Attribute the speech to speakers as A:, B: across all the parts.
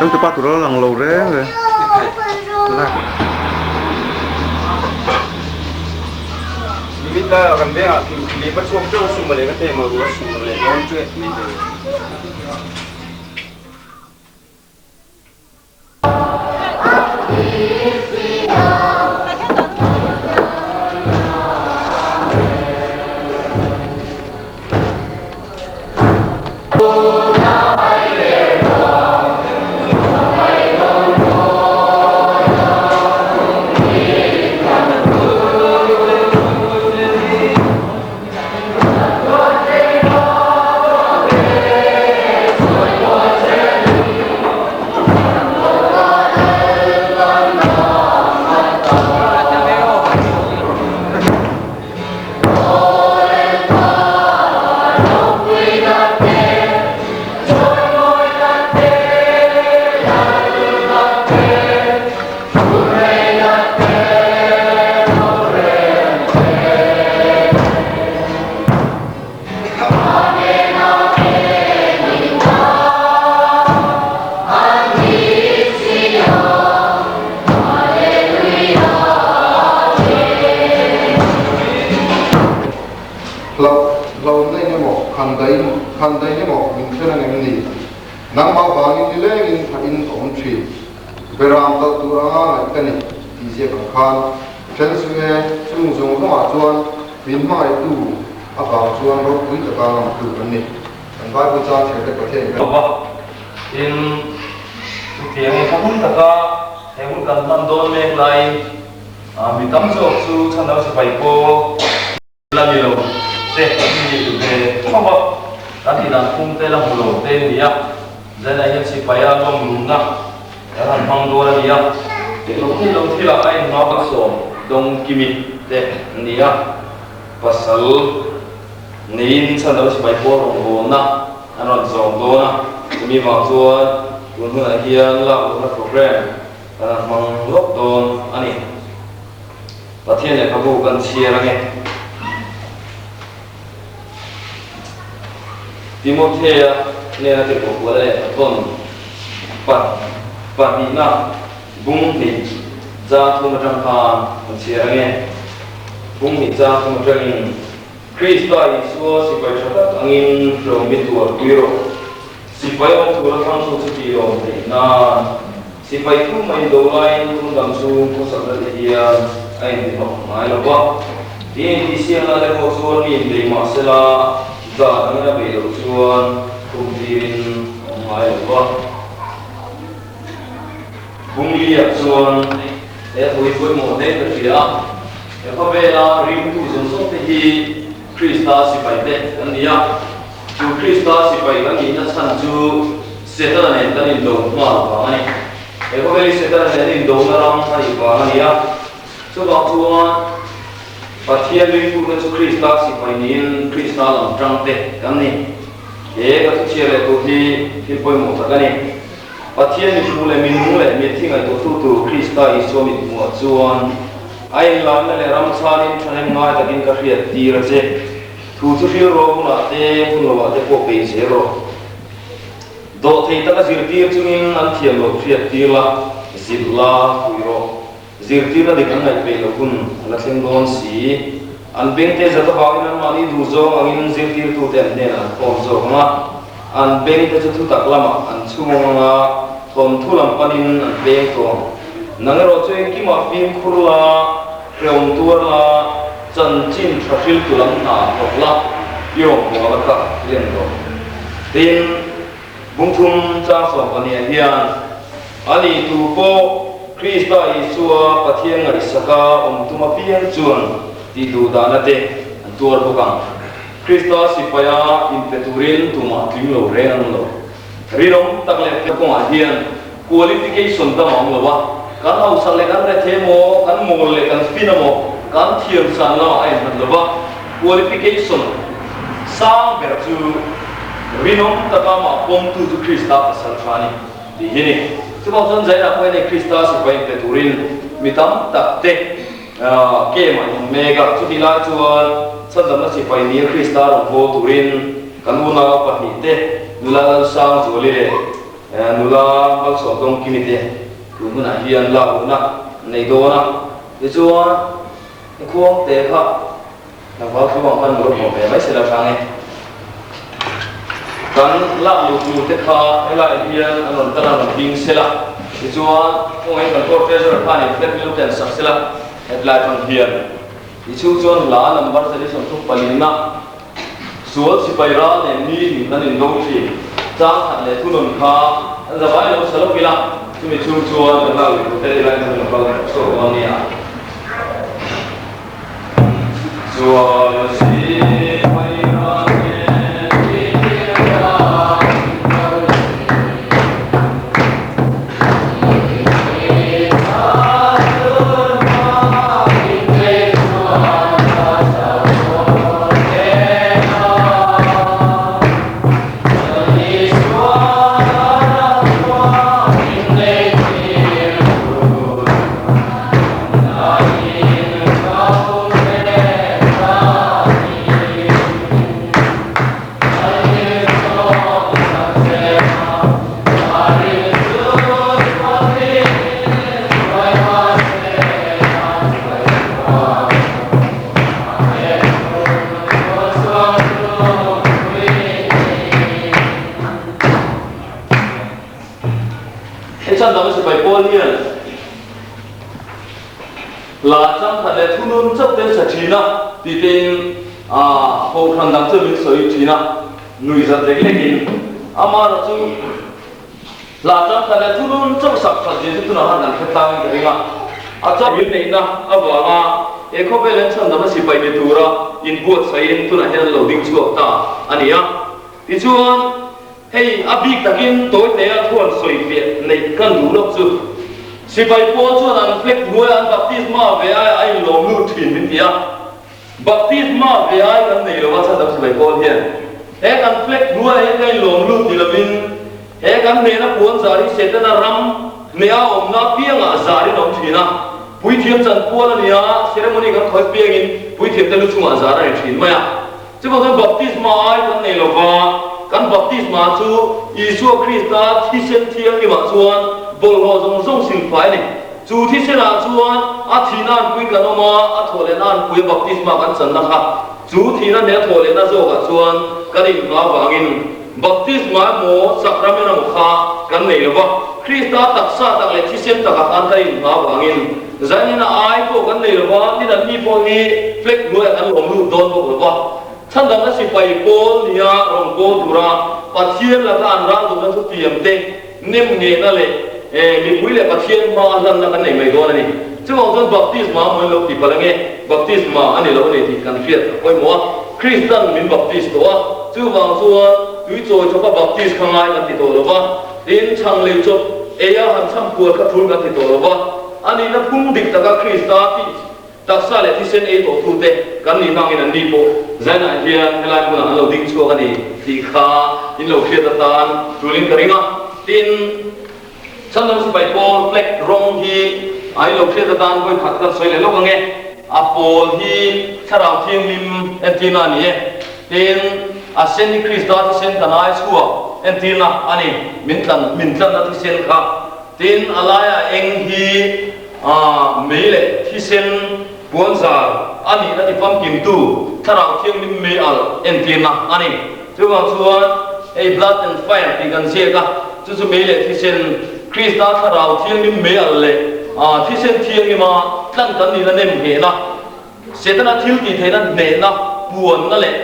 A: Changtupa tur a lang lo reng reng.
B: Hlauh hlauhna in emaw, khandaiin khandaiin emaw min thlen ang em ni? Nangmah vangin nilengin thahin ka awm thin. Beram kalh tur anga ngaih ka ni tih ziak ang khan then suh e, chung zawng zawngah chuan min hmangaihtu avang chuan ropui taka ngamtu kan ni. Kan Bible chang chher te Pathian in kan.
C: Lova, tin, chutiang in thahnem taka he hun kan hman dawn mek laiin mi tam zawk chu chhandam sipai pawl la ni lo te kan ni ve tho a, kan tih dan phung te la hmu lo te a ni a, Zainah hian sipaia lawm luhna kan han hmang dawn a ni a, lo thil lo thilah a inhma kalsawm dawngkimi te an ni a, pasal neiin chhandam sipai pawl rawngbawlna an rawn zawm dawn a, chumi vang chuan tun hunah hian lak luhna programme kan han hmang lawk dawn a ni. Pathian lehkhabu kan chhiar ange. Timothea hnena tirhkoh Paula lehkha thawn pahnihna bung hnih chang thum atang khan kan chhiar ange. Bung hnih chang thum atangin Krista Isua sipai tha tak angin hlawm mi tuar pui rawh. Sipai awm tura thlang chu chuti lawm theih nan. Sipai thu mai do laiin tum dang chu khawsakna te hian a intihnawk ngai lo va. Tin intihsiakna te pawh chuan mi inbei mah sela dan angin a beih loh chuan khum tirin a awm ngai lo va. Bungli-ah chuan he thu hi pawimawh hle ka hria a, he khawvela ringtu zawng zawng te hi Krista sipaite an ni a. Chu Krista sipai kan nihna chhan chu Setana nen kan indo nghal vang a ni. He khawvel hi Setana nen indona ram a nih vang a ni a. Chuvang chuan Pathian ringtute chu Krista sipai niin Krista lam tang te kan ni. He ka thuchhiar leh tur hi thil pawimawh tak a ni. Pathian mithmu leh minung leh mitthi ngaihtuahtu tur Krista Isua mithmuah chuan a inlarna leh ram chhanin thahnem ngai takin ka hriat tir a che. Thu chu hril rawh hunah te, hun lohah te pawh bei zel rawh. Dawh thei taka zirtir chungin an thiam loh hriat tir la, zilh la, pui rawh. Zirtirna dik an ngaih peih loh hun a la thleng dawn si. An bengte zat avangin anmahni duhzawng angin zirtirtute an hnenah an khawm zawk ang a, an bengte chu thutak lamah an chhungawng ang a, thawnthu lam panin an peng tawh ang. Nang erawh chu engkimah fimkhur la, Hreawm tuar la, chanchin tha hriltu lam hna thawk la, i rawn bual a kha len rawh. Tin. Bungthum chang sawmpahnih ah hian a ni tu pawh Krista Isua Pathian ngaihsaka awm tum apiang chuan tih duh dahna te an tuar bawk ang. Krista sipaia inpe turin tumah tling lo reng an awm lo. Rinawm tak leh fel kawngah hian qualification dang a awm lo a, kan hausak leh kan rethei emaw, kan mawl leh kan fin emaw, kan thiam san lamah a inhlat lo va, qualification sang ber chu rinawm taka mah pawmtu chu Krista pasal tha a ni tih hi a ni. Chuvang chuan Zaina pawhin hei Krista sipai inpe turin mi tam tak te game an awm mek a, chutih lai chuan chhandamna sipai nia Krista rawn haw turin kan unau pahnihte nula Lalsangzuali leh Nula Malsawm Dawngkimi te tun hunah hian lak luhna an nei dawn a, tichuan khuang te kha tlangval thu ang khan mur hmuh ve mai se la hrang e. Kan lak luh tur te kha helaiah hian an rawn kal a, rawn ding se la, tichuan kawngaiin kan court treasurer khanin flag mil ken sak se la, hetlai atang hian i chhung chuan hla number 34 Sual sipai ral nen mi in an indo thin. Chang khat leh thunawn kha an za vai lo sa lawk ila, chumi chhung chuan kan lak leh tur te ila in kan lo kal chhuak dawn nia. Sual sipai ral nen mi in an indo thin. Hei chan dang sipai pawl hian la changkhat leh thunun chauh te an sa thin a tih tein kohhran dang chu min sawi thin a. Nui zat lek lekin amaherawh chu hla changkhat leh thunun chauh sak that zia chu tunah khan kan hre tlangin ka ring a. A chauh min neihna avanga he khawvel an chhandam a sipai ni tura inbuatsaihin tunah hian an lo ding chhuak ta a ni a. Tichuan hei a bik takin tawite a thuan sawi fiah neih kan duh lawk chu sipai pawl chuan an flag hnuaiah an baptisma ve aia a inlawm lut thin min ti a. Baptisma ve ai kan nei lo a chhan dang sipai pawl hian he kan flag hnuaiah hian ka inlawm lut ni lovin he kan hnena puan zar hi Setana ram hneh a awmna apiangah zarin a awm thin a, puithiam chanpual a ni a, ceremony kan khawi piangin puithiam te lu chungah zar a ni thin mai a. Chuvang chuan baptisma ai kan nei lo va, kan baptisma chu Isua Krista thisen thianghlimah chuan bawlhhlawh zawng zawng silfai a ni. Chu thisenah chuan a thihna anpui kan awm a, a thawhlehna anpuia baptisma kan channa kha chu thihna hneh a thawhlehna zawkah chuan kan inhma avangin baptisma emaw sacrament emaw kha kan nei lo va. Krista taksa tak leh thisen takah khan kan inhma avangin zainina ai pawh kan nei lo va, tin an ni pawh hi flag hnuaiah kan lawm lut dawn bawk lo va. Chhandamna sipai pawl nia rawn kawl tura Pathian laka an ral duhna thutiam te, Nem ngehna leh mipui leh Pathian hma a hlanna kan nei mai dawn a ni. Chuvang chuan baptisma a mawi lo tih palh ange, baptisma a ni lo a ni tih kan hriat a pawimawh a. Kristan min baptis tawh a, chuvang chuan tui chawi chawpa baptis kha ngai kan ti tawh lo va, tin chhang lei chawp eia han chham kual kha thul kan ti tawh lo va, a nihna phung dik taka Krista tih Taksa leh thisen ei tawh tute kan nih hmangin an ni pawh zainah hian helai hmunah an lo ding chhuak a ni tih kha in lo hriat atan tulin ka ring a. Tin, Chhandam sipai pawl flag rawng hi a in lo hriat atan vawi khat kan sawi leh lawk ang e. A pawl hi Thlarau Thianghlim entirna a ni e. Tin, a sen hi Krista thisen kan ai chhuak entirna a ni, min tlan min tlanna thisen kha. Tin, a laia eng hi A mei leh thisen puanzar a nihna ti famkimtu Thlarau Thianghlim mei alh entirna a ni. Chuvang chuan hei blood and fire tih kan ziak a, chu chu mei leh thisen, Krista Thlarau Thianghlim mei alh leh thisen thianghlima tlan kan nihna nem nghehna, Setana thil tih theihna hnehna, puanna leh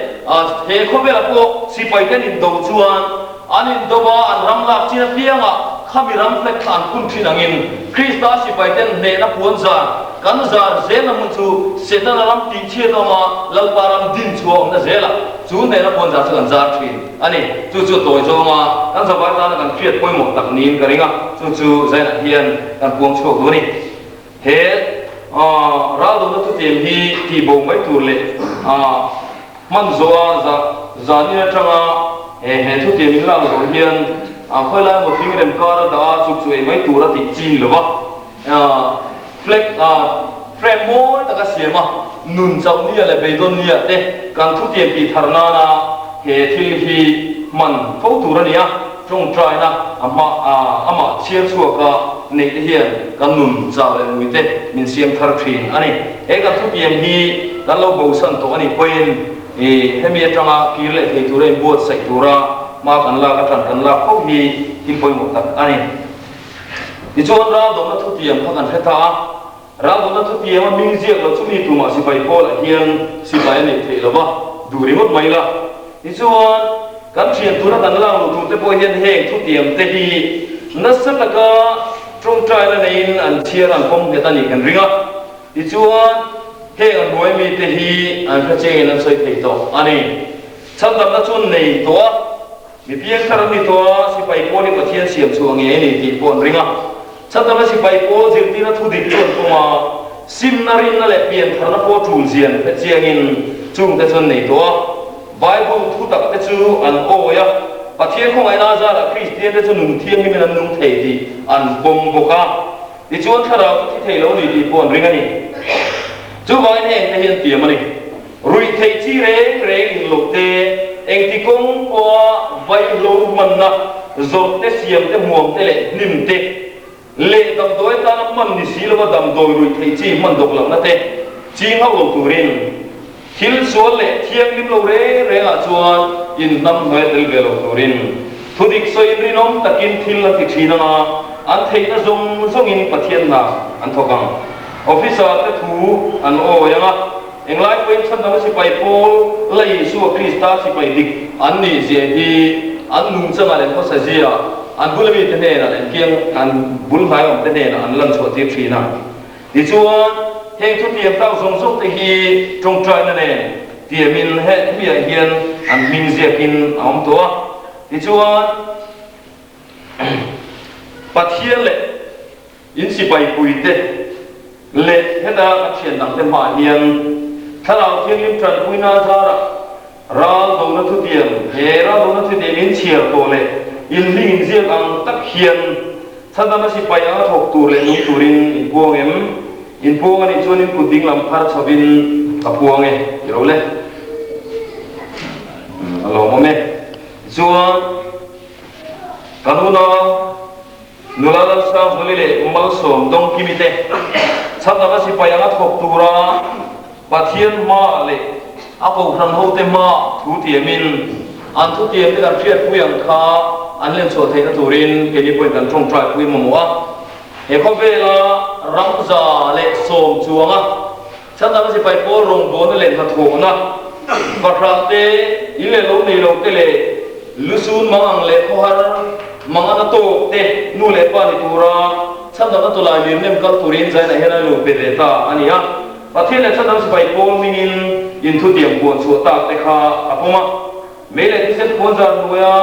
C: he khawvelah pawh sipaite an indo chuan. An indova an ram lak chin apianga khami ram flag kha an phun thin angin Krista sipaiten hnehna puan zar kan zar zelna hmun chu Setana ram tihchhiat a awm a, Lalpa ram din chhuah a awmna zelah chu hnehna puan zar chu kan zar thin a ni. Chu chu a tawi zawnga kan zavai tana kan hriat pawimawh tak niin ka ring a, chu chu Zainah hian kan puang chhuak duh a ni. He raldawhna thutiam hi tihbo mai tur leh hman zawha zanin atanga he thutiam in lak zawh hian khawilai emaw thing rem kar a dah a chuk chu ei mai tur a tih chi ni lova flag frame mawi taka siam a nun chauh nia leh beidawn nia te kan thutiam tih thar nana he thil hi hman fo tur a ni a. Tawngtaina amah chhiar chhuaka neih te hian kan nun chau leh mui te min siam thar thin a ni. He kan thutiam hi kan lo bosan tawh a nih pawhin hemi atanga kir leh thei tura inbuatsaih tura hma kan lak atan kan lak fo hi thil pawimawh tak a ni. Tichuan raldawmna thutiam kha kan hre ta a, raldawmna thutiama hming ziak lo chu mi tumah sipai pawlah hian sipai a neih theih lo va, duh ringawt mai la. Tichuan, kan thian tuna kan lak luh turte pawh hian heng thutiam te hi nasa taka tawngtaina neiin an chhiar an pawm nghet a nih kan ring a. Tichuan, heng an buai mite hi an hre chengin an sawi thei tawh a ni. Chhandamna chu nei tawh a, mi piangthar an ni tawh a, sipai pawl hi Pathian siam chhuah ngei a ni tih pawh an ring a. Chhandamna sipai pawl zirtirna thu dik chu an pawm a, simna rinna leh piantharna pawh tul zian hre chiangin chungte chu an nei tawh a. Bible thu tak te chu an awi a, Pathian khawngaihna azarah Kristian te chu nun thianghlimin an nung thei tih an pawm bawk a. Tichuan thlarau chu thi thei lo ni tih pawh an ring a ni. Chuvangin heng te hi an tiam a ni. Ruih theih chi reng reng in loh te, engti kawng pawha vaihlo hmanna, zawrh te, siam te, hmuam te leh hnim te, leh damdawi atana hman ni si lova damdawi ruih theih chi hman dawk lohna te ching hauh lo turin thil sual leh thianghlim lo reng rengah chuan inhnamhnuai a tel ve lo turin thudik sawiin rinawm takin thil an ti thin anga an theihna zawng zawngin Pathian hna an thawk ang. Officer te thu an awi anga englai pawhin chhandamna sipai pawl la Isua Krista sipai dik an nih zia hi an nungchangah leh khawsa zia an bula mite hnenah leh kiang an bul hnai awmte hnenah an lan chhuah tir thin a. Tichuan, heng thutiam tak zawng zawng te hi tawngtaina nen tiamin hemiah hian an hming ziakin a awm tawh a. Tichuan, Pathian leh In sipai puite leh heta ka thian dangte hmaah hian Thlarau Thianghlim tanpuina zarah ral dona thutiam, he ral dona thutiam in chhiar tawh leh in hming in ziak ang tak hian chhandamna sipai anga thawk tur leh nung turin in puang em? In puang a nih chuan in kut dinglam phar chhovin ka puang e ti lo le. A lawmawm e. Tichuan, kan unau. Nula Lalsangzuli leh Malsawm Dawngkimi te chhandamna sipai anga thawk tura Pathian hmaah leh a kohhran hote hmaah thu tiamin an thutiam te kan hriatpui ang kha an len chhuah theihna turin keini pawhin kan tawngtaipui mamawh a. He khawvela ramza leh sawm chuanga chhandamna sipai pawl rawngbawlna leh hnathawhna fahrah te, in leh lo nei lo te leh lusun mang ang leh khawhar Mangana tawk te nu leh pa ni tura chhandamna tawlai lir nem kal turin Zainah hian a nu pe ve ta a ni a. Pathian leh chhandam sipai pawl hmingin inthutiam puan chhuah tak te kha a pawm a. Mei leh thisen puan zar hnuaia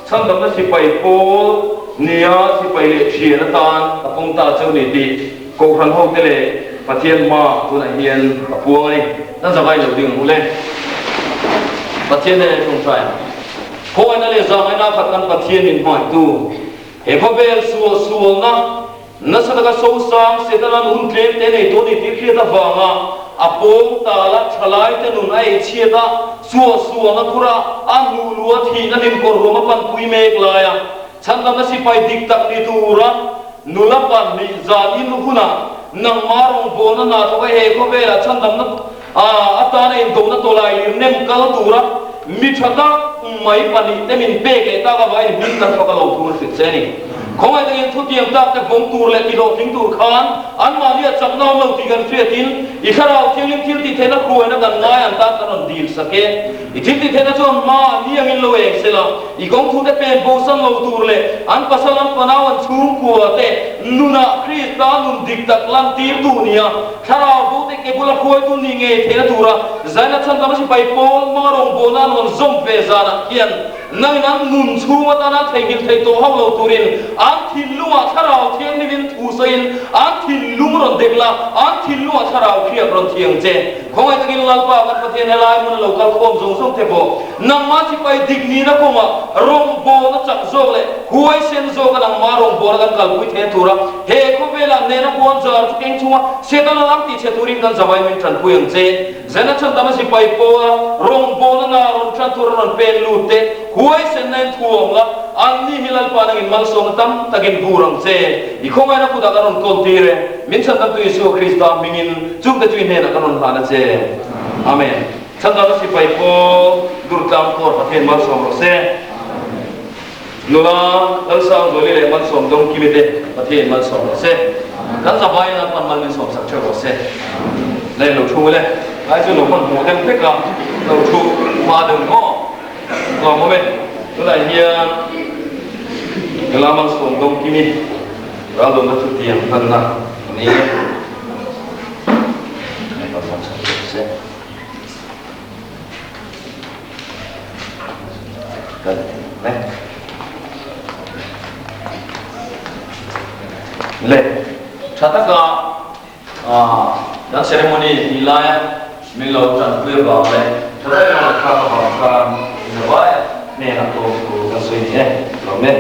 C: chhandamna sipai pawl nia sipai leh thian atan ka pawm ta cheu ni tih Kohhran hote leh Pathian hma tunah hian ka puang a ni. Kan zavai lo ding ang u le. Pathian nen tawngtai ang. Khawngaihna leh zahngaihna khat kan Pathian min hmangaihtu, he khawvel sual sualna nasa taka sosang Setanan hun tlem te nei tawh ni tih hriat avanga a pawng tala thalaite nun a eichhiat a, sual sualna thura a hnuh luh a thihna lim kawr huam a panpui mek laia chhandamna sipai dik tak ni tura nula pahnih zan in hunah nangmah rawngbawlna hna thawka he khawvelah chhandamna Atana indona tawlai lir nem kal tura mi tha tak mai pahnihte min pek leh tak avangin hming kan fak a lo thur hrilh che a ni. Khawngaih takin thutiang tak te vawng tur leh tihlawhtling tur khan anmahni a chakna awm lo tih kan hriatin i Thlarau Thianghlim thil tihtheihna hruaina kan ngai ang tan kan rawn dil sak e. I thil tihtheihna chuan hma ni angin lo eng sela, i kawng thute pen bosan lo tur leh an pasal an fanau an chhungkua te nunah Krista nun dik tak lantirtu nia Thlarau bo te ke bula hruaitu ni ngei theihna tura zaina chhandam sipai pawl hmanga rawngbawlna an rawn zawm ve zanah khian Nangin an nun chhung atana theihnghilh theih tawh hauh lo turin an thinlungah Thlarau Thianghlimin thu sawiin an thinlung rawn dek la, an thinlungah Thlarau hriak rawn thiang che. Khawngaih takin Lalpa kan Pathian helai hmun a lo kal khawm zawng zawng te pawh nangmah sipai dik nihna kawngah rawngbawlna chak zawk leh huaisen zawka nangmah rawngbawlna kan kalpui thei tura he khawvelah nena puan zar chu keng chunga Setana lam tihchhe turin kan zavai min tanpui ang che. Zena chhandama sipai pawha rawngbawlna na rawn tan tur a rawn pen lut te, huaisenna in thu awm la, anni hi Lalpa nangin malsawmna tam takin vur ang che. I khawngaihna kutah kan rawn kawl tir e. Min chhandamtu Isua Krista hmingin chungte chu i hnenah kan rawn hlan a che. Amen. Chhandama sipai pawl Durtlang Kawr Pathian malsawm rawh se. Nula Lalsangzuali leh Malsawm Dawngkimi te Pathian malsawm rawh se. Kan zavaiin Lalpan mal min sawmsak theuh rawh se. Lei lo thu le. Ai chu lo hman hmuh deuh vek a, lo thu hma deuh maw? Tlawm awm e. Tunah hian Nula Malsawm Dawngkimi raldawmna chu tiang hmanna a ni e. Lalpan malsawm rawh se. Le tha taka kan ceremony tih laia min lo tanpui avang leh tha taka rawn thlak avang khan zavai hnenah tlawm tur kan sawi ni e, tlawm e.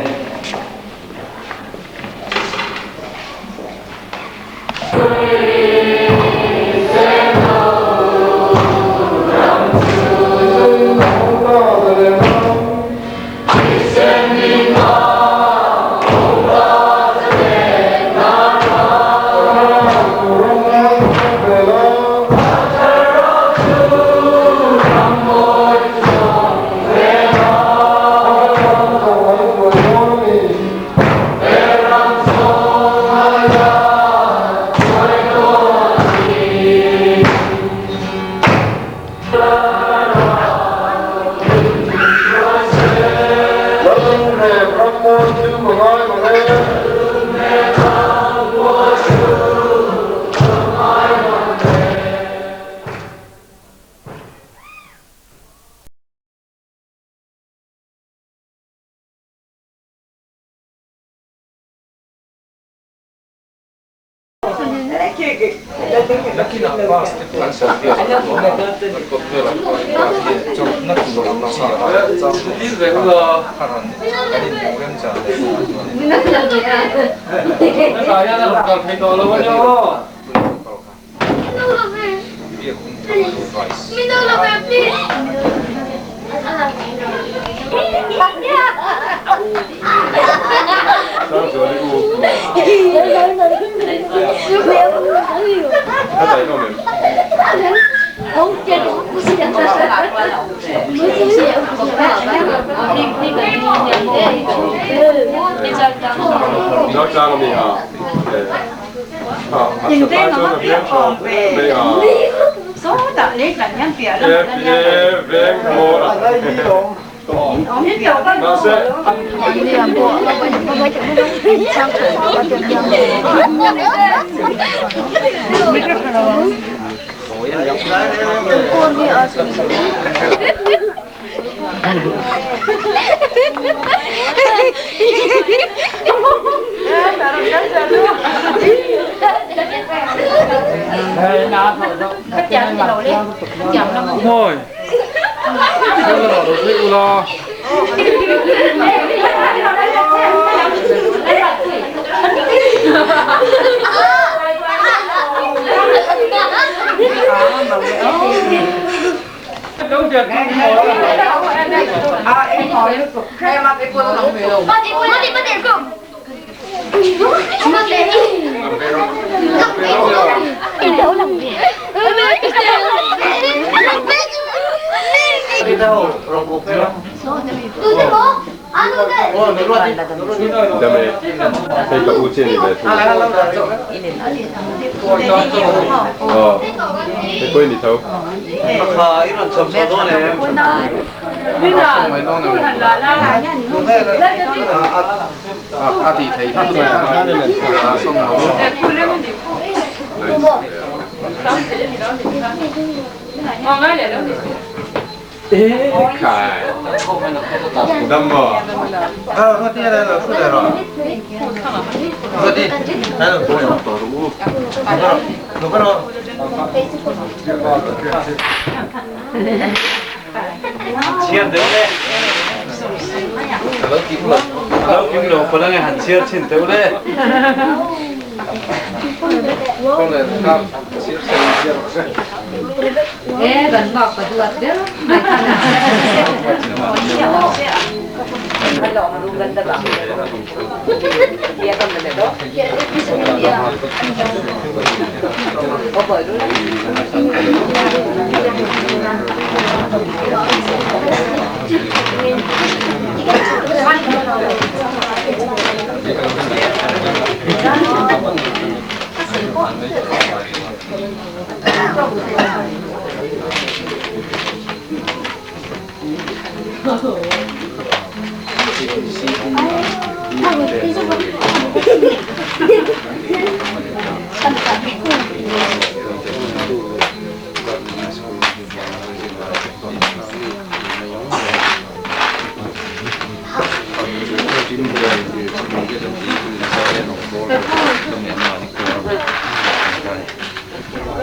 A: Dam e, hei ka u che ni ve thung. Aw, hei pawh i ni tho. Dam maw?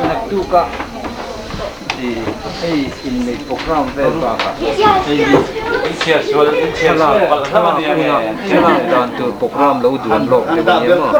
D: Naktukah hei inneih programme vel bakah hei thlalak huna thlalak dan tur programme lo duan lawk deuh a nia maw.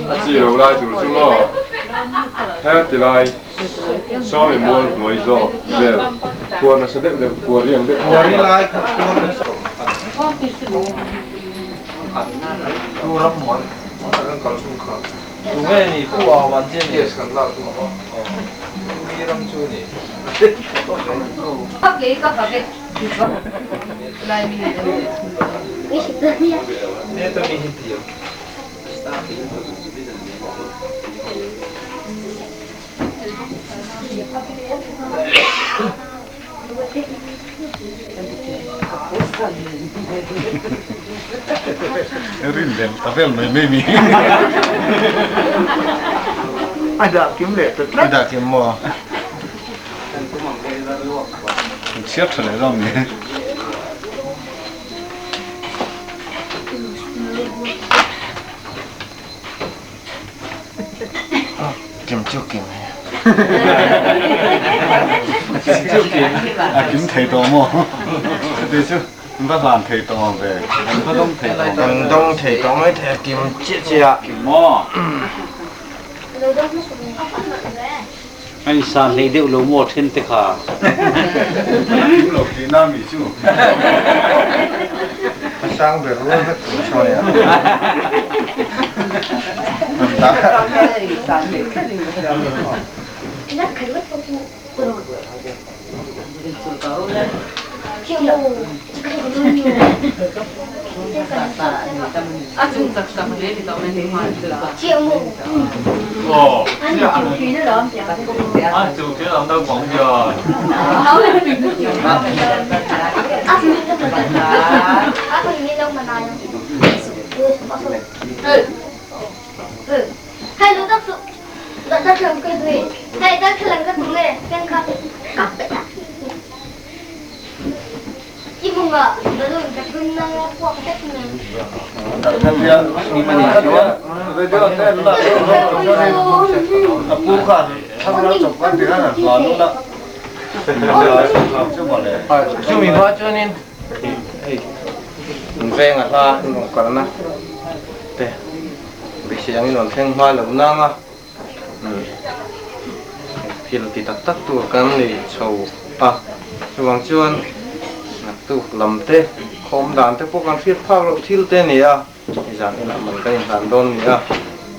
A: A chi lo lai tur chu maw he ti lai sawmi mual hnuai zawk vel khuar nasa deuh deuh khuar riang deuh Rin vel ta vel mai mai mi.
E: A dah kim leh ta tlat.
B: A dah kim maw? Chhiar tha leh zawng ni.
D: Kim chu kim he.
B: Kim chu kim. A kim thei tawh maw? Chutih chu an va hlan thei tawh ang ve. An va dawng thei tawh ang ve.
D: An dawng thei tawh mai thei a kim chiah chiah a.
B: Kim maw?
F: A insan hlei deuh lo maw then te kha?
B: A kim lo tihna mi chu.
D: A sang ber rual vek tur sawi a. Chumi hma chuanin hei in venga hla in rawn kalna te beisei angin rawn thleng hma lo nang a. Thil ti tak tak tur kan nei chho a, chuvang chuan naktuk lam te, khawm dan te pawh kan hriat phak loh thil te a ni a, nizan inah man kan inhlan dawn a ni a,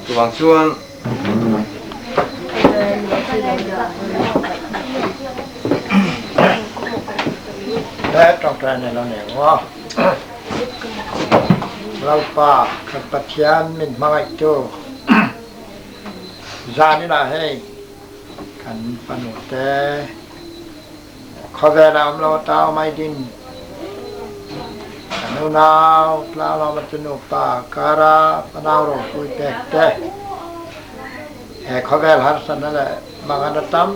D: chuvang chuan.
E: He tawngtai nei lo nei maw? Lalpa kan Pathian min hmangaihtu. Zan inah hei kan fanu te khawvel ah um lo tau mai din kan unau tlanglawm a cu nupa kara fanau ropui pek te he khawvel harsatna le mangan a tam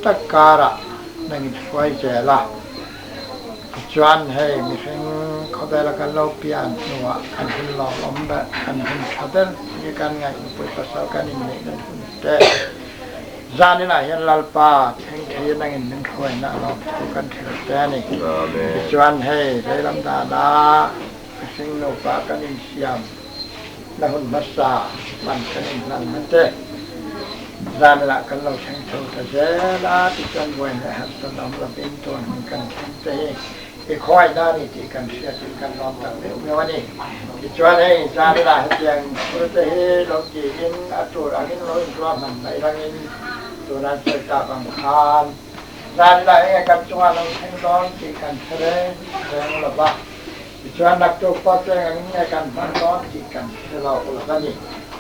E: tak karah nang in hruai zel a. Tichuan hei mihring khawvela kan lo pian hnuah kan hun lawmawm ber, kan hun tha ber hi kan ngaih nupui pasal kan inneihna hun te. Zaninah hian Lalpa thleng thei nangin min hruaina a lawm thu kan thil te a ni. Tichuan hei veilam dana mihring nupa kan insiam na hun hmasa man kan inhlanna te zaninah kan lo thleng chho ta zel a, tichuan buai leh harsat awm lovin tun hun kan thleng te hi i khawngaihna a ni tih kan hriatin kan lawm tak meuh meuh a ni. Tichuan hei zaninah hetiang thil te hi lo tiin a tur angin lo inruahman mai rangin tuna an sawi tak ang khan zaninah enge kan chungah lo thleng dawn tih kan hre reng reng lo va. Tichuan naktuk pawh chu eng angin nge kan hman dawn tih kan hre lo lo a ni.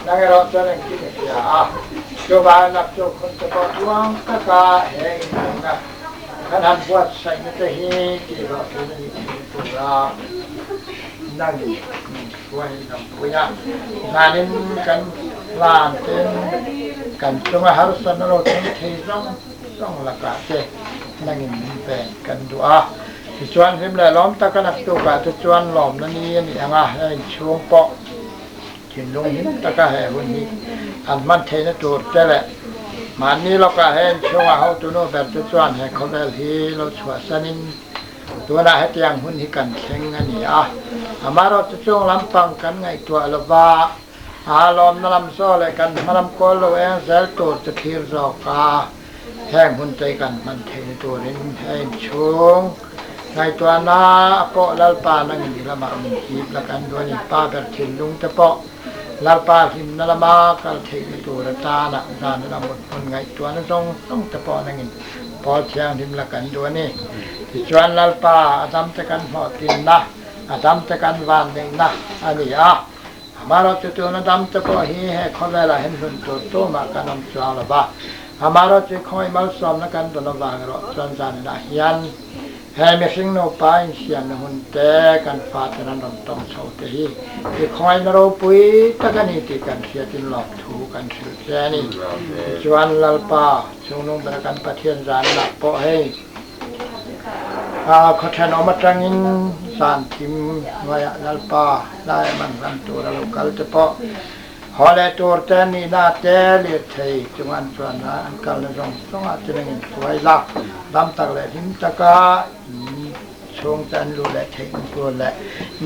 E: Nang erawh chuan engkim i hria a, chuvangin naktuk hun te pawh tluang taka he inneihna kan han buatsaihna te hi tih hlawhtlin a nih theih tura nangin min hruai dampui a. Zanin kan hlan ten kan chunga harsatna lo thleng thei zawng zawng lakah te nangin min ven kan duh a. Tichuan hlim leh lawm taka naktukah te chuan lawmna ni a nih ang a, heng inchhung pawh thinlung hlim taka he hun hi an hman theihna tur te leh Mahni lawkah he inchhunga hotunu ber te chuan he khawvel hi lo chhuahsanin tunah hetiang hun hi kan thleng a ni a. Amaherawhchu chung lampang kan ngaihtuah lova, a lawmna lam zaw leh kan hmalam kawl lo eng zel tur chu thlir zawk a, heng hun te hi kan hman theihna turin he inchhung ngaihtuahna a pawh Lalpa nangin i lamah min hip la kan duh a ni. Pa ber thinlung te pawh Lalpa hlimna lama kal theihna tur atana zan lam mut hmun ngaihtuahna zawng zawng te pawh nangin Pawl Thianghlim la kan duh a ni. Tichuan Lalpa a damte kan hlawhtlinna, a damte kan vanneihna a ni a. Amaherawhchu tuna damte pawh hi he khawvelah hian hlun tur tumah kan awm chuang lo va. Amaherawhchu khawngaih malsawmna kan dawn avang erawh chuan zaninah hian He mihring nupa insiamna hun te kan faten an rawn tawng chho te hi i khawngaihna ropui tak a ni tih kan hriatin lawmthu kan hrilh che a ni. Tichuan Lalpa, chungnung bera kan Pathian zanah pawh hei khaw thenawm atangin zan thim hnuaiah Lalpa hlaiah man hlan tura lo kal te pawh Haw leh tur te nihna te lirthei chunga an chuanna an kalna zawng zawngah te nangin hruai la, dam tak leh hlim taka in chhung te an luh leh theih na tur leh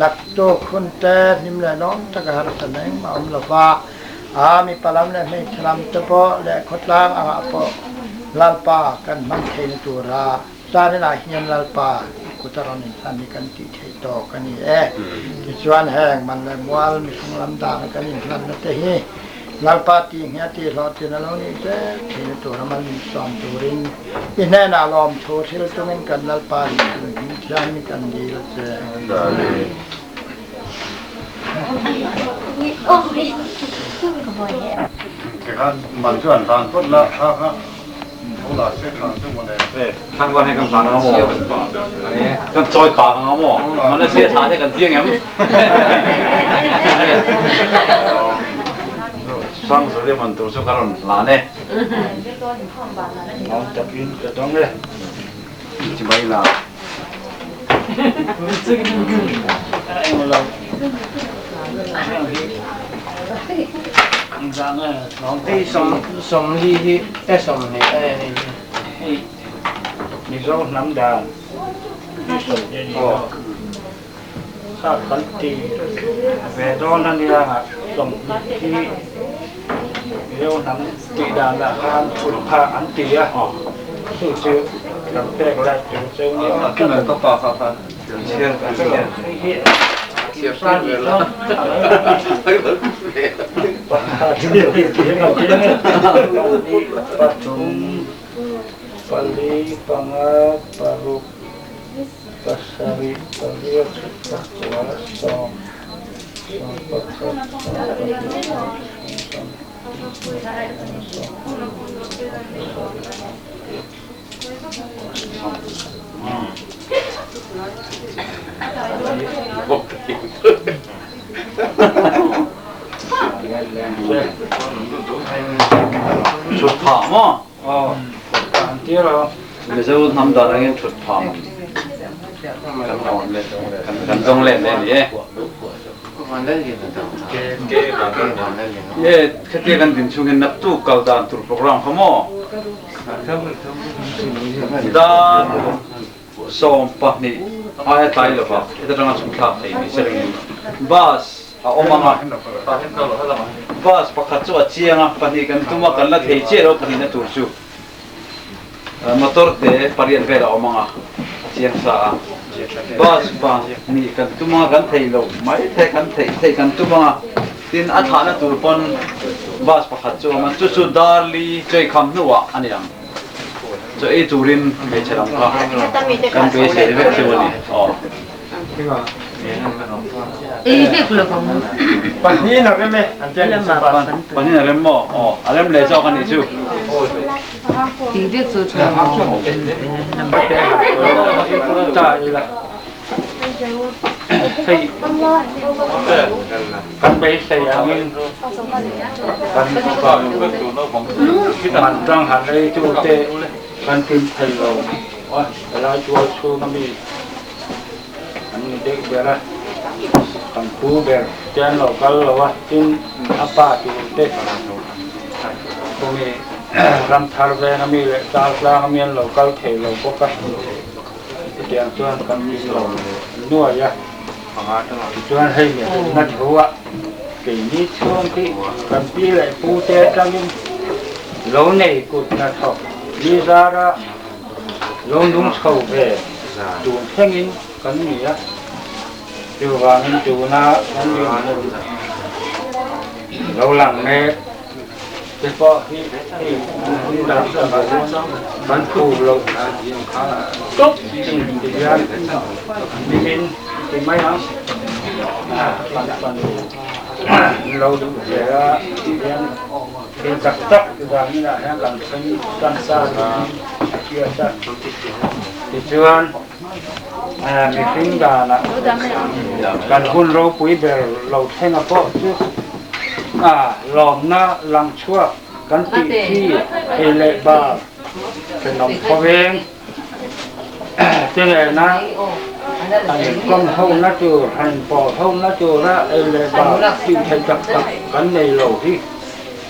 E: naktuk hun te hlim leh lawm taka harsatna engmah awm lova a mipa lam leh hmeichhe lam te pawh leh khawtlang angah pawh Lalpa kan hman theihna tura Zaninah hian Lalpa i kut a rawn inhlan hi kan tih theih tawk a ni e. Tichuan heng man leh mual mihring lam dana kan inhlanna te hi Lalpa tih nghia tih hlawhtlin a lo nih zel theihna tura mal min sawm turin i hnenah lawmthu thil tungin kan Lalpa nih tur hming thiam hi kan dil a che.
G: Man chu an hlan phawt la kha kha.
C: Thangvar hi kan hlan ang maw? Kan chawi kang ang maw? Mana sia tha te kan tiang em? Sang zali man tur chu ka rawn hlan e.
G: Ngam takin ka dang e.
C: Chibai la.
D: Hei sawmli hi e sawmhnih a ni
G: hei Mizo hnam dan hi sawmhnih a ni a kha kan ti ve dawn a nia sawmhnih hi Mizo hnam tih danah khan phulpha an ti a chu chu kan pek lai tur chu nia. Pathum, pali, panga, paruk, pasarih, pariat, pakua, sawm, sawm pakhat, sawm pahnih, sawm pathum, sawm pali, sawm panga, sawm pasarih, sawm pariat.
C: Thut phah maw? Mizo hnam dan angin thut phah man kan awn leh kan dawng let leh a ni e. E khatia kan din chhungin naktuk kal dan tur program kha maw? Dan 12 aia tlai lova heta tanga chhung thlak thei ni se ringin bus a awm ang a, bus pakhat chu a chiang a, pahnih kan tum a, kan la thei chiah lo pahnihna tur chu motor te pariat vel a awm ang a, a chiang sa a, bus pahnih kan tum ang a, kan thei lo mai thei kan theih theih kan tum ang a. Tin, a thlahna tur pawn bus pakhat chu a awm a, chu chu Darli Chawihkham hnuah a ni ang. Chaw ei turin hmeichhe lam kha kan beisei vek chu a ni. Aw.
D: Pahnihin a rem e, an ti a ni chu bus.
C: Pahnihin a rem maw? Aw, a rem leh zawk a nih chu.
G: Hei kan beisei angin kan man tang han ei tu te kan kim thei lo a, helai tual chhung ami an ni deuh ber a, kan pu ber te an lo kal lo a, tin a pa tur te kawngin. Ramthar veng ami leh Chaltlang ami an lo kal thei lo bawk a, chutiang chuan kan min lo nuai a. Tichuan hei mi hlimna thu ah keini chhung hi kan pi leh pu te atangin lo nei kut hnathawk mi zara lo nung chho ve tun thlengin kan ni a. Chuvangin tuna kan dinhmun lo lang mek te pawh hi hei hun dan chuan kan phu loh tawp chin ti hian nimin ti mai ang kan fanu an lo duh ve a ti hian thil tak tak vangin ah hian kan thleng tan ta niin a hriat a tichuan mihring danah kan hun ropui ber lo thlenga pawh chu lawmna lang chhuak kan tih khi ei leh bar thenawm khawveng te nena an inkawm hona tur, han inpawl hona tura ei leh bar tih theih tak tak kan nei lo hi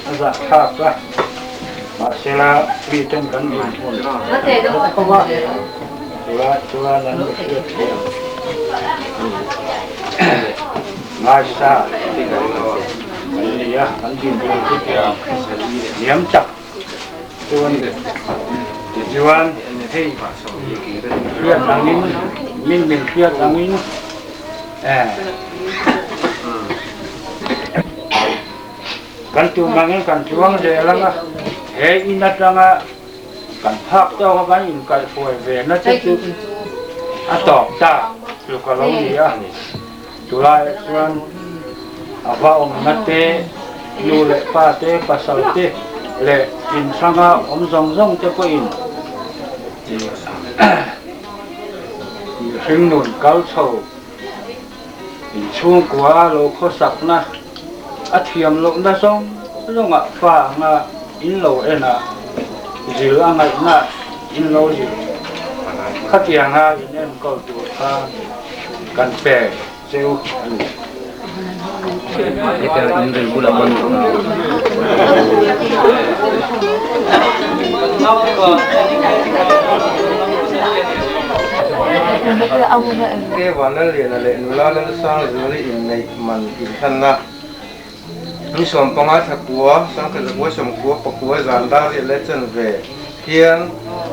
G: a zahthlak a. Mahsela miten kan dinhmun an khaw a, chulai chuan an hriat thiam ngaisa kan ni a, kan dinhmun chu tiang hniam tak chu a ni. Tichuan hei hriat angin, min min hriat angin eh. Kan tum angin kan tluang zel ang a, he in atanga kan phak tawk a kan inkaihhruai ve na che chu a tawp ta chu ka lo ni a. Chulaiah chuan a va awmna te, nu leh pa te, pasal te leh inhranga awm zawng zawng te pawhin hringnun kal chho Inchhungkua lo khawsakna a thiam lohna zawng zawngah fa anga in lo en a, zil a ngaihna in lo zil. Khatianga in enkawl tur kha kan pe cheu a ni.
D: Ke Vanlalliana leh nula Lalsangzuali inneih man inhlanna ni 15 thla kua, sangkhat zakua 94 zan dar riat leh chanve hian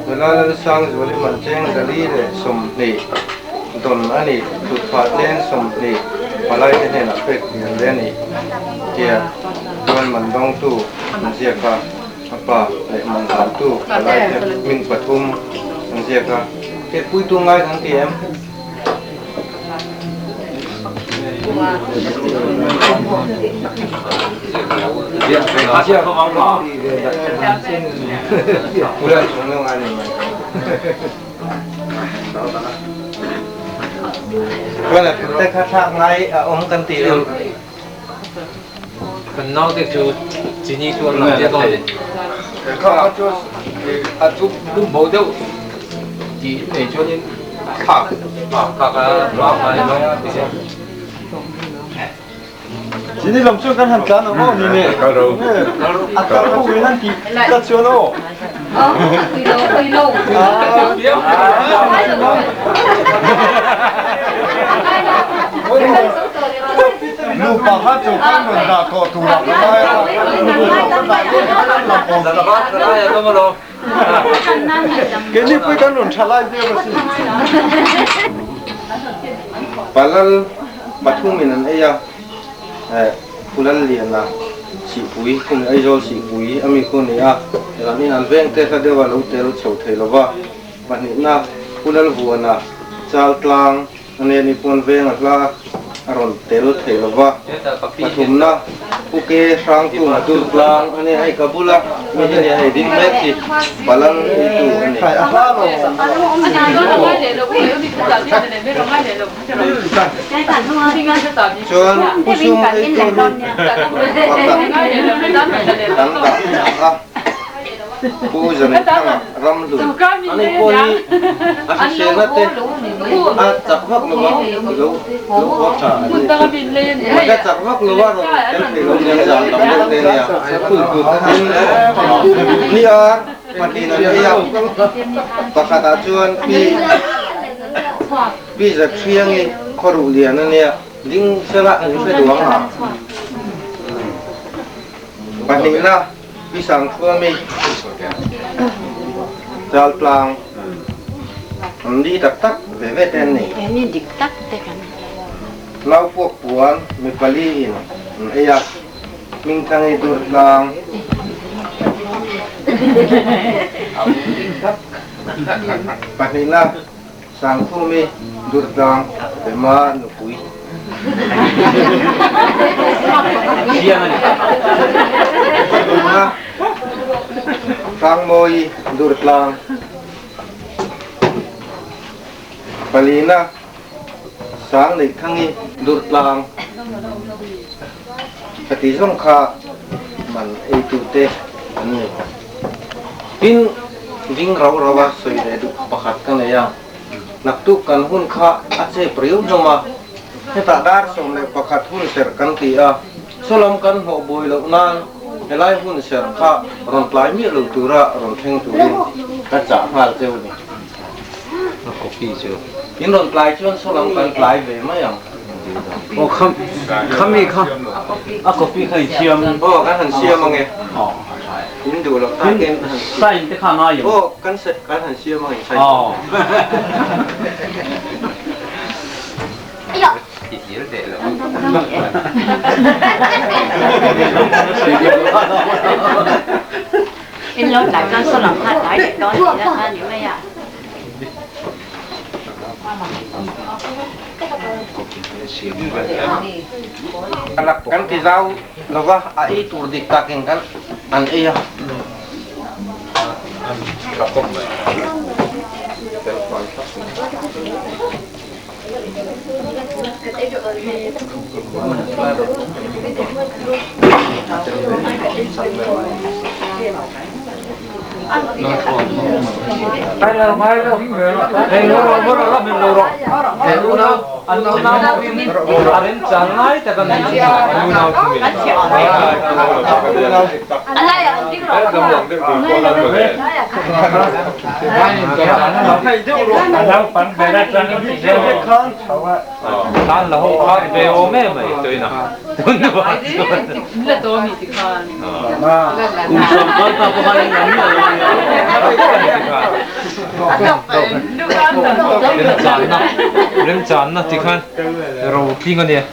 D: nula Lalsangzuali man cheng 120 dawn a ni. Thutphah cheng 20 palaite hnenah pek hmel ve a ni tia chuan man dawngtu an ziak a, a pa leh man hlantu palaite hming pathum an ziak a. Hriatpuitu ngai kan ti em? Chuan a thute kha thlak ngai a awm kan ti em?
H: Kan naute chu chini chu an lang chiah dawn ni.
A: Kha chu a chu lum bo deuh tih nei chuanin thlak thlak a thlak a ni mai a ti che.
B: Chini lam chuan kan han tlan ang aw ni ne. A kal ho in an tih tlat chuan aw. Nupa kha chu kan rawn dah tawh turah ka ngai a. Keini pui kan rawn tha lai viau asin.
D: Palal pathumin an ei a, Pulal Liana Sihpui khum Aizawl Sihpui ami khu a ni a, elamin an vengte hla deuha lo tel chho thei lova, pahnihna Pulal Vuana Chaltlang A nen i puan veng a hla a rawn tel thei lo va, pathumna Pu Ke Hrangtung a dul tlang a nia hei ka bula mi hi nia hei ding mek hi Palal eitu a ni. Chuan Pu Sum eitu hi pakhat kan dah a. Pu Zaneithanga Ramhlun ani pawh hi a hriselna te a chak vak lo a, lo lo haw tha a ni. Mahse chak vak lo a rawn tel thei lo nia zan tam deuh te nia. Tin, ni ar pahnih an ei a, pakhatah chuan pi pi Zathriangi khawruh lian a nia, ding sela an hre duang a. Pahnihna Pi Sangthuami Chaltlang an li tak tak ve ve te an ni. Nau puak puan mi pali in an ei a, Hmingthangi Durtlang. Pahnihna Sangkhumi Durtlang Pema nupui. Pathumna Sangmawi Durtlang. Palina Sangneithangi Durtlang. Khati zawng kha man eitute an ni. Tin, ding rau rau a sawi leh duh pakhat ka nei a, naktuk kan hun kha a chep riau hlawm a, hetah dar 11 hun serh kan ti a, sawlam kan hnawh buai loh nan helai hun serh kha rawn tlai miah lo tura rawn thleng turin ka chah nghal cheu ni. In rawn tlai chuan sawlam kan tlai ve mai ang.
H: Aw kha khami kha a copy kha in siam.
D: Aw kan han siam ange. In duh loh takin han siam.
F: Sign te kha ngai em?
D: Aw kan kan han siam ange sign.
F: Aw.
I: In lo tlai chuan saw lam kha tlai leh dawn tih na kha ni mai a.
D: Kan ti zau lova a ei tur dik takin kan an ei a.
H: Remchanna tikhan ro tling a nia.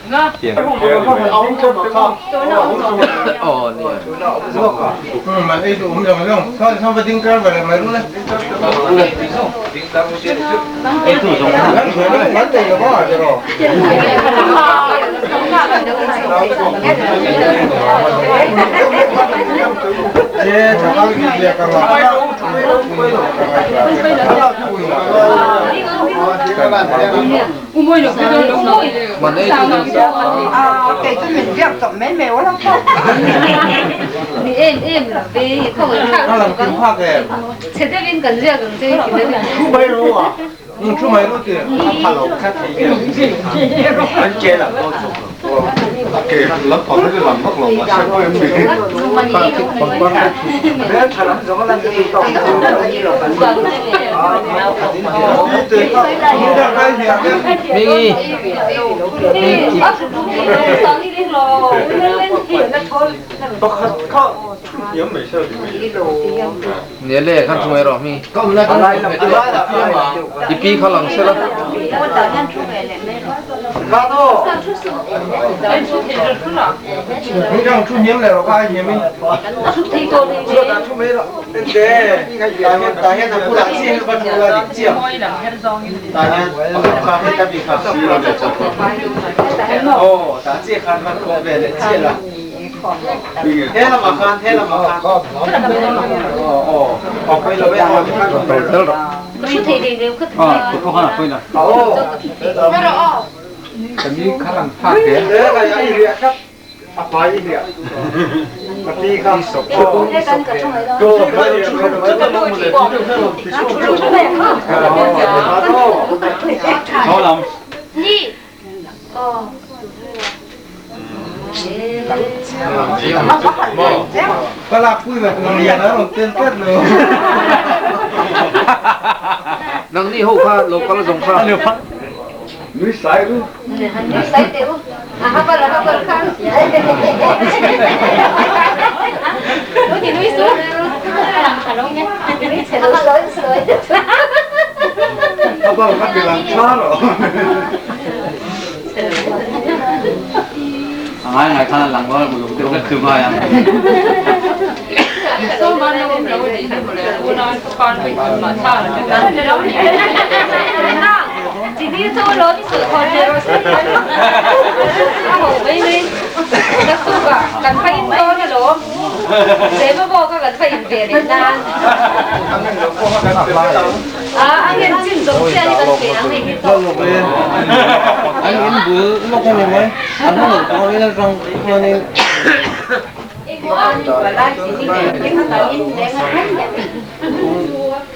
H: Nangni ho kha lo kal zawng kha.
A: Nui sai ru.
I: Nui sai teh u.
H: A ngai ngai khan a lang a uluk deuh hlek chu ngai ang. An in bul lawk a ni mai, an hman pawh in atang chuanin.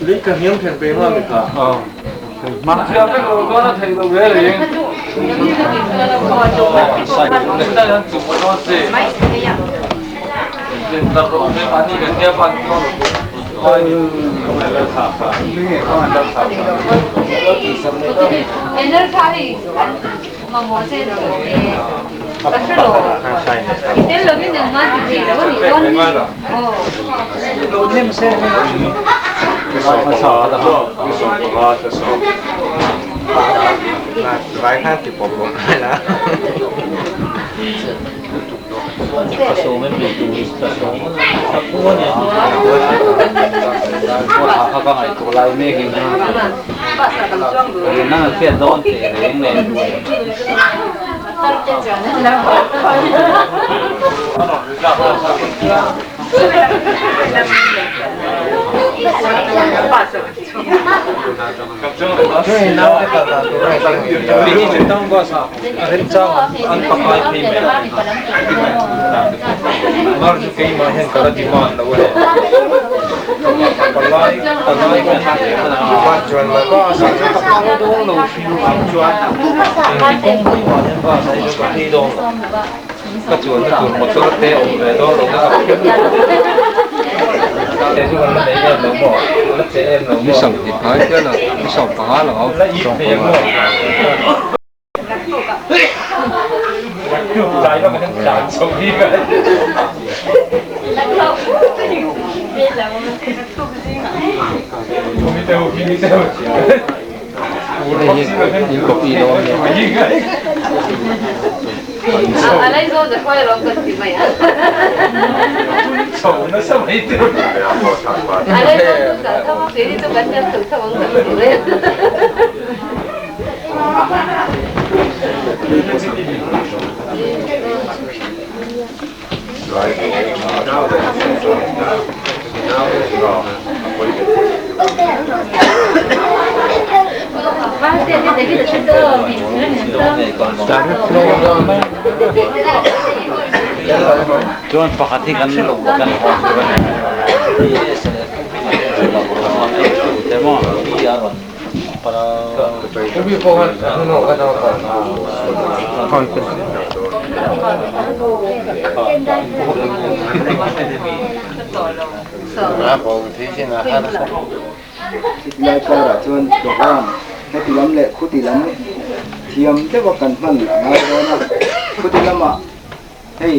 A: Lei ka hniam thlen pe nghal ni kha.
D: Ka chuanna tur motor te a awm ve dawn lo na a phian te chu kan la nei em lo maw la che em lo maw.
A: Ni sawmhnih hnai hian a ni sawmpanga lang a sawmpanga. Hei hi in copy dawn nia.
H: Chuan pakhat hi kan kan hawn tur a ni. Te maw a rawn
J: Lai karah chuan program heti lam leh khuti lam thiam deuha kan hman a ngai dawn a, khuti lamah hei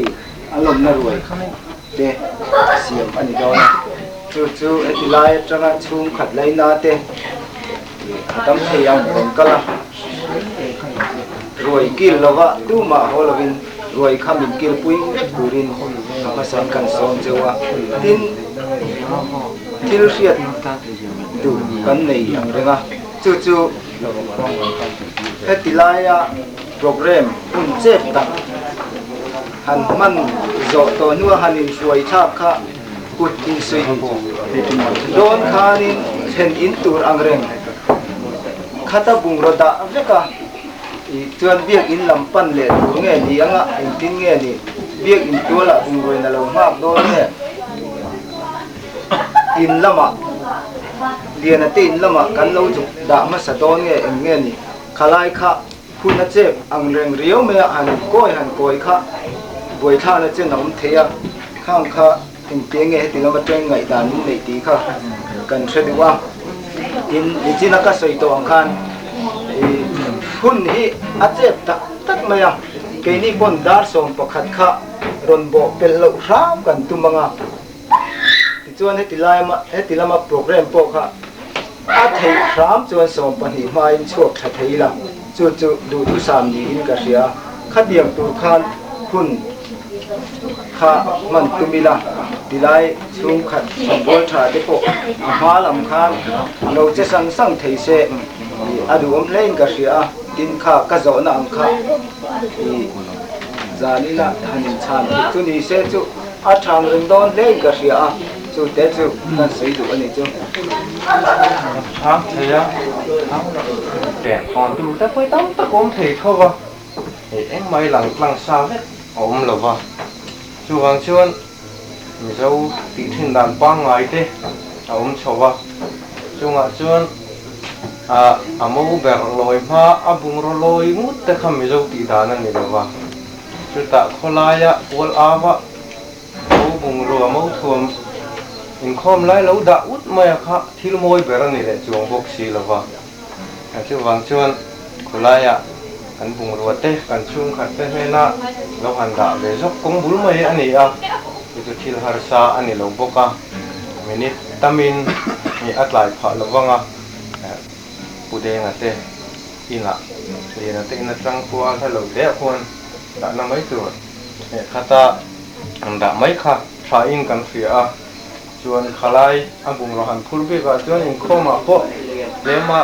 J: a lawmna ruai te siam a ni dawn a, chu chu heti lai atanga chhungkhat laina te a tam thei ang rawn kal a, ruai kil lova tumah haw lovin ruai kha min kilpui vek turin a hmasain kan sawm cheu a, tin thil hriat duh kan nei ang reng a, chu chu heti laia program hun chep tak han hman zawh tawh hnua han inhruai thlak kha kut insuih dawn khanin thlen in tur ang reng khata bungraw dah vek a, chuan biakinn lam pan leh tur nge ni anga engtin nge ni? Biakinn tualah bungraw in a lo nghak dawn nge? In lamah, Liana te in lamah kan lo zuk dah hmasa dawn nge eng nge ni? Khalai kha hun a chep ang reng riau mai a, han kawi han kawi kha buaithlakna chen a awm thei a, khang kha engtia nge heti lama teng ngaihdan min neih tih kha kan hre duh a. Tin, nichina ka sawi tawh ang khan hun hi a chep tak tak mai a, keini pawn dar 11 kha rawn bawh pelh loh hram kan tum ang a. Tichuan heti laima heti lama program pawh kha a theih hram chuan 12 hmain chhuak tha thei ila, chu chu duhthusam niin ka hria. Khatiang tur khan hun kha hman tum ila, tilai chhungkhat sawmbawl tha te pawh a hma lam khan lo che sang sang thei se a duhawm hlein ka hria a, tin kha ka zawhna ang kha i zanina han inchhan theih chu ni se chu. A thang reng dawn hlein ka hria a, chu te chu kan sawi duh a ni chu.
D: Kan chhang thei a, chhang lo pen tawn tur te pawh hi tam tak awm thei tho va, hei engmah hi lang tlang sa vek a awm lo va, chuvang chuan Mizo tih thin dan pangngai te a awm chho va, chungah chuan a mo ber lawi hma a bungraw lawi ngut te kha Mizo tih dan a ni lo va. Chutah khawlaia kual ava mo bungrua mo thuam inkhawm lai lo dah ut mai a kha thil mawi ber a ni leh chuang bawk si lo va. Chuvang chuan khawlaia kan bungrua te kan chhungkhat te hnena lo han dah ve zawk kawng bul mai a ni a, chu chu thil harsa a ni lo bawk a, minute tamin a tlai phah lo vang a, Pu Denga te inah Liana te in atang khua hla lo hle ah khuan dahna mai tur leh khata an dah mai kha tha in kan hria a, chuan khalai a bungraw han phur bik ah chuan inkhawm ah pawh tlem a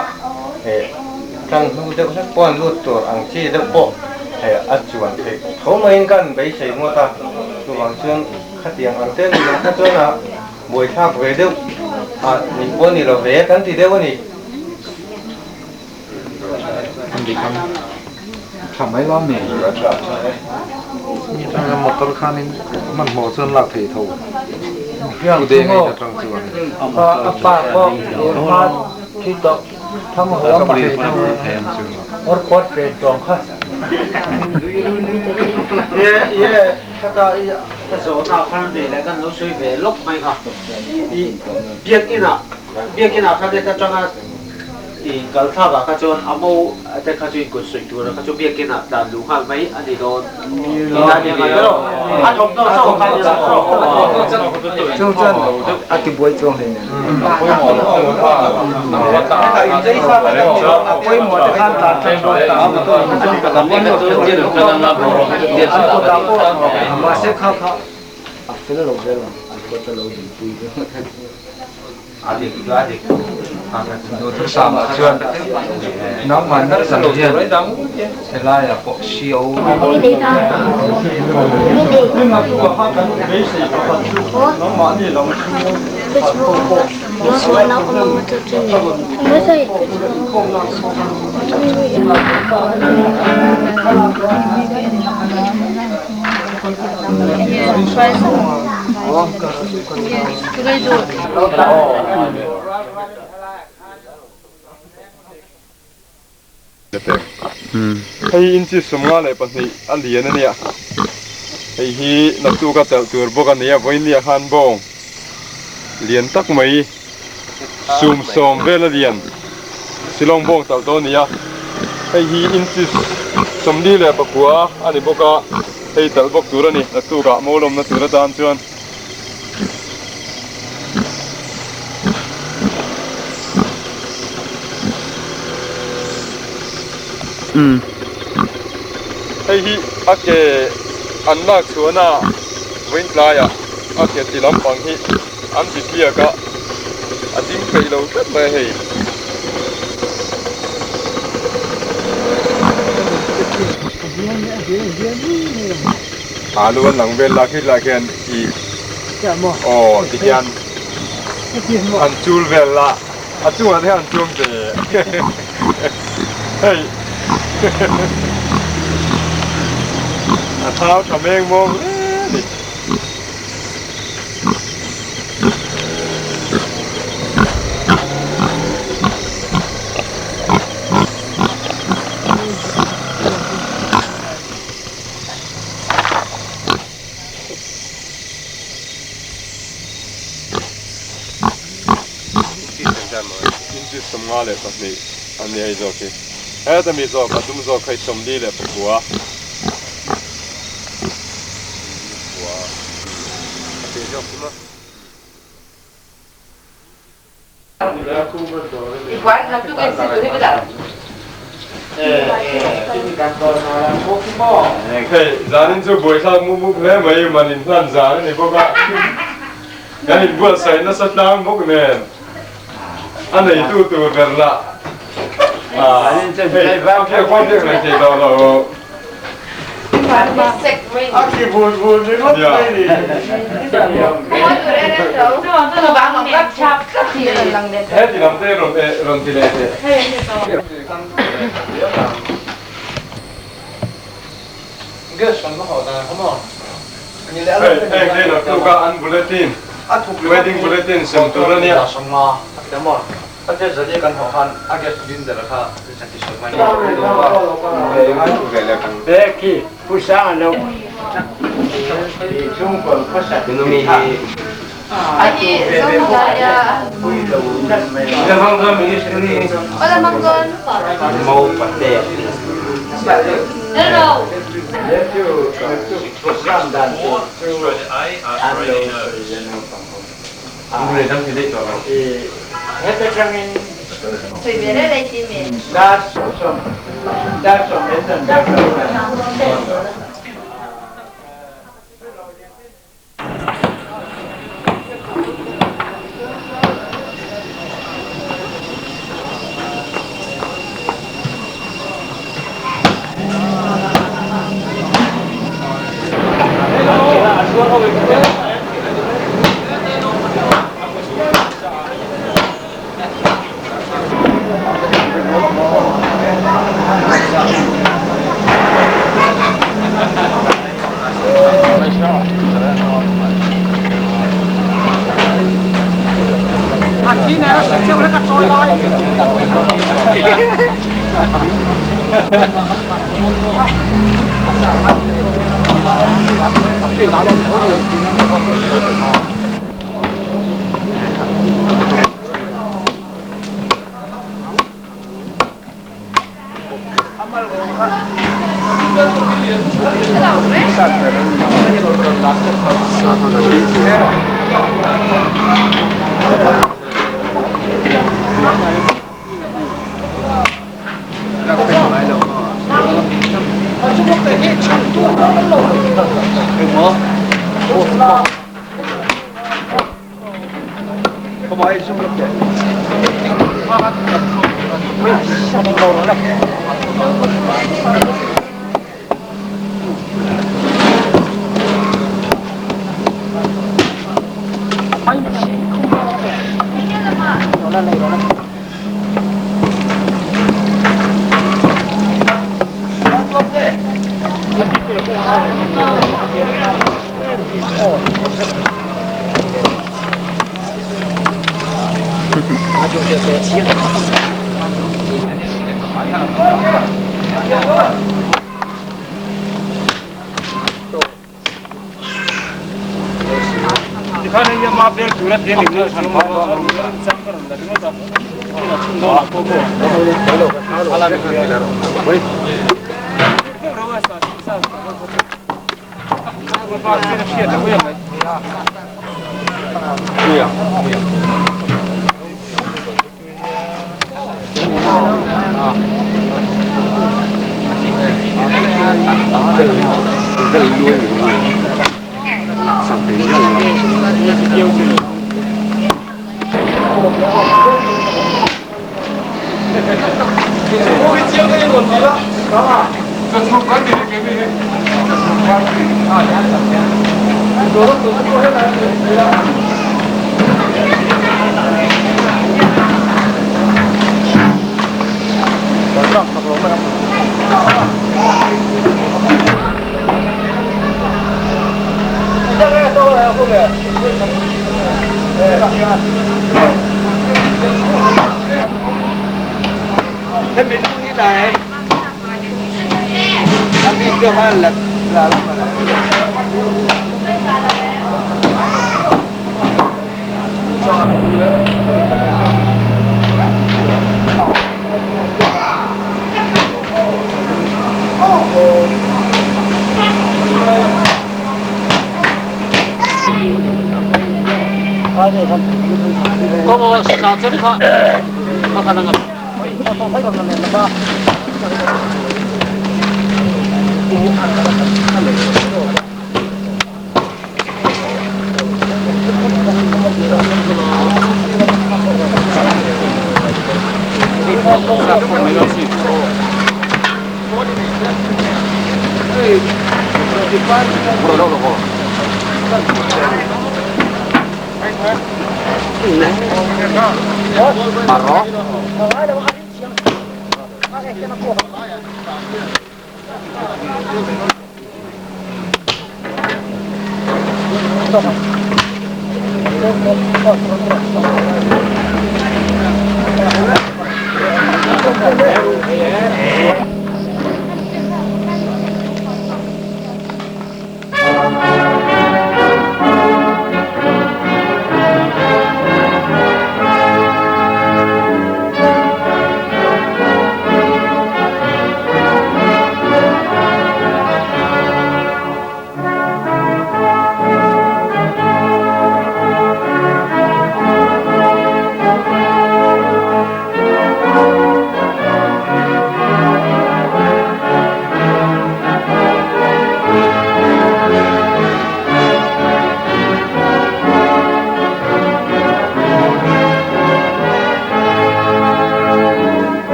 D: eh tang hnu deuh hlek pawh an lut tur ang chi deuh pawh eh a chuan theih tho maiin kan beisei ngawt a, chuvang chuan khatiang ang te ni lo kha chuan a buaithlak ve deuh ah nih pawh ni lo ve kan ti deuh a ni.
B: Tha mai lam ni. Atanga motor khanin hmanhmawh chuan lak theih tho. Pu Deng ei atang chuan.
G: A pa pawh hma thi tawh thang huam or kawt ve tawng kha.
F: Ye ye khata i ka zawhna khan ve leh kan lo sawi ve lawk mai kha. I biakin ah biakin ah khan heta tanga I kal thlak ah kha chuan a mo te kha chu in kut suih tur kha chu biakin ah tlan luh nghal mai a ni dawn tih a ni ngai lo. A thawmhnaw chauh kha ni lo.
J: Chung chuan a ti buai chuang hle nen. A pawimawh te khan tlan tlang dawn ta an kawtah pawh mahse kha kha a fel lo vel ang an kawt a lo dinpui
D: Duhthusam ah chuan nangmah nasa lo hian helai ah pawh sio
A: Hei inchi 52 a lian a nia, hei hi naktuk a telh tur bawk a nia, vawinia khan bawng lian tak mai sum sawm vel a lian Shillong bawng talh dawn a ni a, hei hi inchi 49 a ni bawk a, hei talh bawk tur a ni naktuk ah mawlawmna tur atan chuan. Hei hi a ke an lak chhuahna vawiin tlaiah a ke ti lampang hi an ti tliak a, a ding peih lo tlat mai a hei. Alu an lang vel lak hi lah khian i aw ti hian an chul vel la a chungah te hian an chuang ve hei a thau tha meng mawng hle. a ni. Inchi 52 a ni hei zawk hi. Heta mi zawk a dum zawk hei 49. Hei zanin chu buaithlak mup mup hle mai man in hlan zan a ni bawk a kan inbuatsaih nasa tlang bawk nen a neitu tur ber lah hei a biak pawh biak reng thei tawh lo. He ti lam te rawn rawn ti leh teh. Hei heng hi naktuk a an bulletin wedding bulletin sem tur a nia.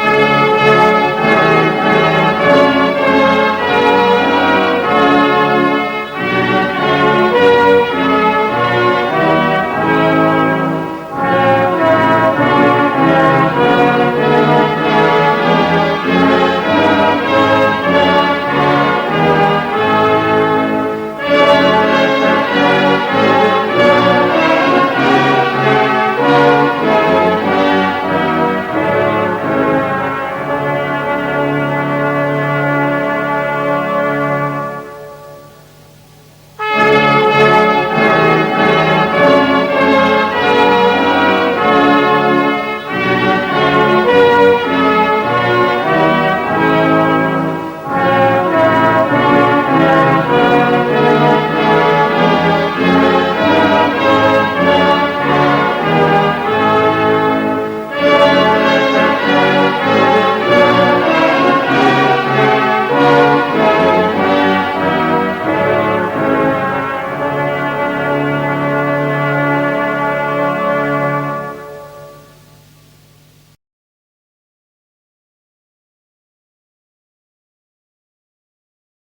A: Thank